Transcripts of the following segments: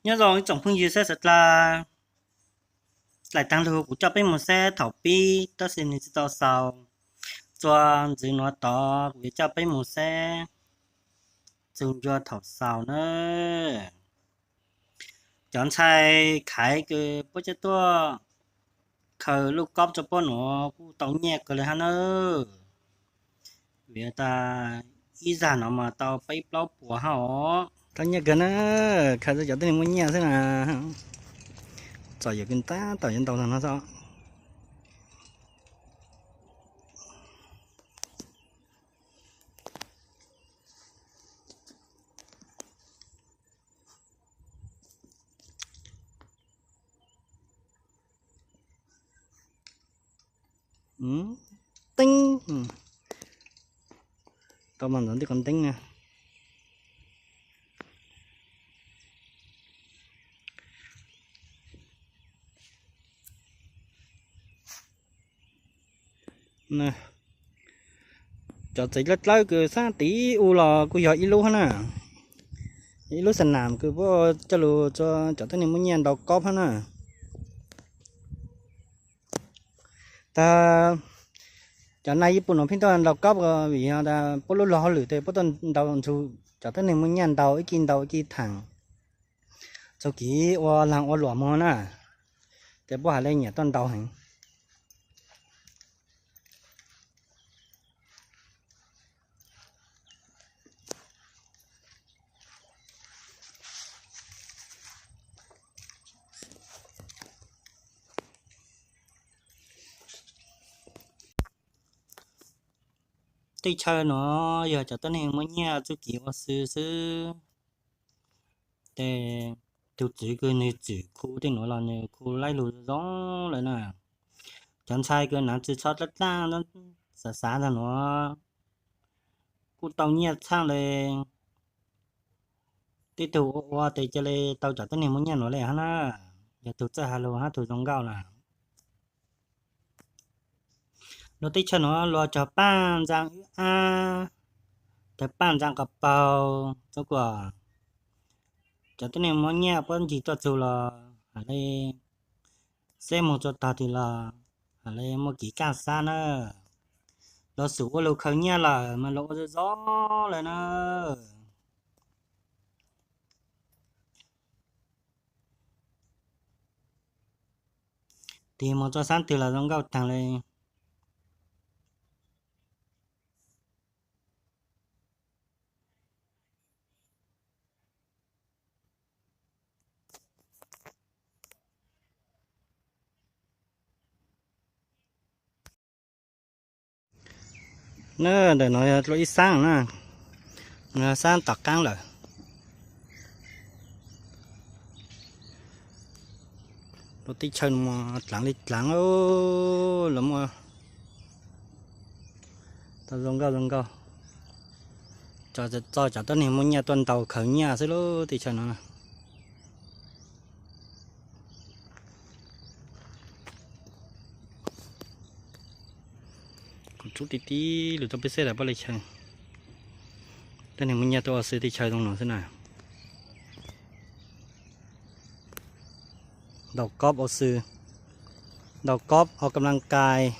Nyob zoo ib tsoom phooj ywg sab xav dlawg, laim taag lug kuv coj peb moog saib thaum pib tab sis nwg tsi tau xaus. Txuas ntxiv nuav tod kuv yuav coj peb moog saib txug ncua thaum xaus na. Cov ntxhais khaiv kws puab coj tuaj khaws luj kob rua puab nuav kuj tau nyiaj kawg le hab na. Vim tas ib zag nuav mas tau peb plaub puas hab os. Tau nyiaj kawg na, khaws tau cov tuab neeg muaj nyiaj xwb na. Txom nyem kawg, tab tom yuav ntau tag no xwb. Teeb, tau mas ntxov ntij qos teeb na. Cov txawv dlawb dlawb kws sab tid u los kuj yog ib lub hab na, ib lub xa nam kws puab coj lug rua cov tuab neeg muaj nyiaj ntaus kob hab na. Tag, cov nai yij pum nuav pheej tuaj ntaus kob vim yog tas puab lub luag hauj lwm tes puab tuaj ntaus nrug cov tuab neeg muaj nyiaj ntaus ib kis ntaus ib kis thaam, txug kev ua laag ua luam moog na, tes puab has le nyiam tuaj ntaus heev. Tej chaw nuav yog cov tuab neeg muaj nyiaj txuj kev ua xwm xwb, tes tug txwv kws nwg txwm khu tej nuav los nwg khu laib lug zoo lawm na. Cov ntxhais kws naav tsi txhob dlaab dlaab xav xav ntag nuav kuj tau nyiaj txhaaj le. Tej tug ua ua tes ca le tau cov tuab neeg muaj nyiaj nuav le hab na, yog tug txawj has lug hab tug zoo nkauj na. Luag teb chaws nuav luag cog paaj ntsaa wb ab, tawg paaj ntsaa qos paug, txug kuas cov tuab neeg muaj nyiaj puab ncig tuaj txug los has le, xeb moog rua tog twg los has le muaj kev kaaj xab na. Luag xub ua lug khaws nyiaj lawm mas luag ua zoo zoo lawm na. Tig moog rua sab twg los zoo nkauj taag le. Na, ntawm no yog dlua ib xaab na, no xaab tom qaab lawm. Luag teb chaws dlav le dlav los muaj tau zoo nkauj zoo nkauj. Tso cov tuab neeg muaj nyiaj tuaj ntaus khaws nyiaj xwb lub teb chaws no. Kuv tsub tib tib lug rau peb saib tas puab le chaw. Tuab neeg muaj nyiaj tuaj ua xwm teb chaws zoo no xwb na. Ntaus kob ua xwm, ntaus kob ua kab laab kais.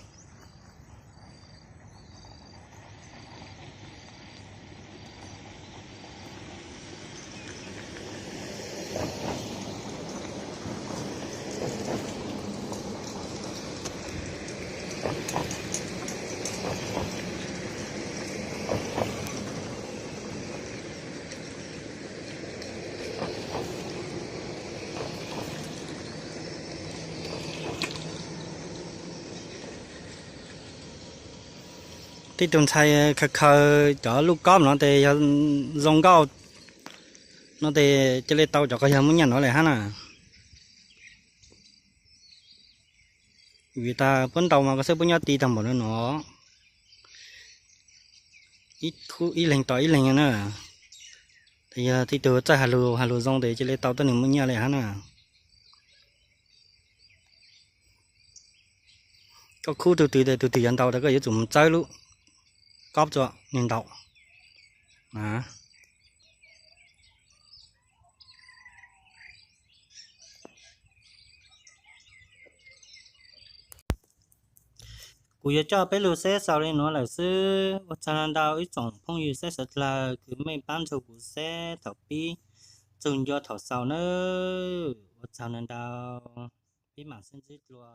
Tej tug ntxhais khaws khaws cov luj kob no tes yog zoo nkauj no tes ca le tau cov quas yawg muaj nyiaj no le hab na. Vim tas puab ntaus mas koj saib puab nyob ti taag npaum no no, ib leeg tos ib leeg na. Tes yog tej tug txawj has lug has lug zoo tes ca le tau tuab neeg muaj nyiaj le hab na. Koj khub tug twg tes tug twg yuav ntaus tas koj yuav tsum mus txawb lub kob rua nwg ntaus. A, Kuv yuav coj peb lug saib xaus le nuav lawm xwb. Ua tsaug ntau ib tsoom phooj ywg saib sawv dlawg kws mej paab nrug kuv saib thaum pib txug nco thaum xaus nawb. Ua tsaug ntau, peb maam sib ntsib dlua.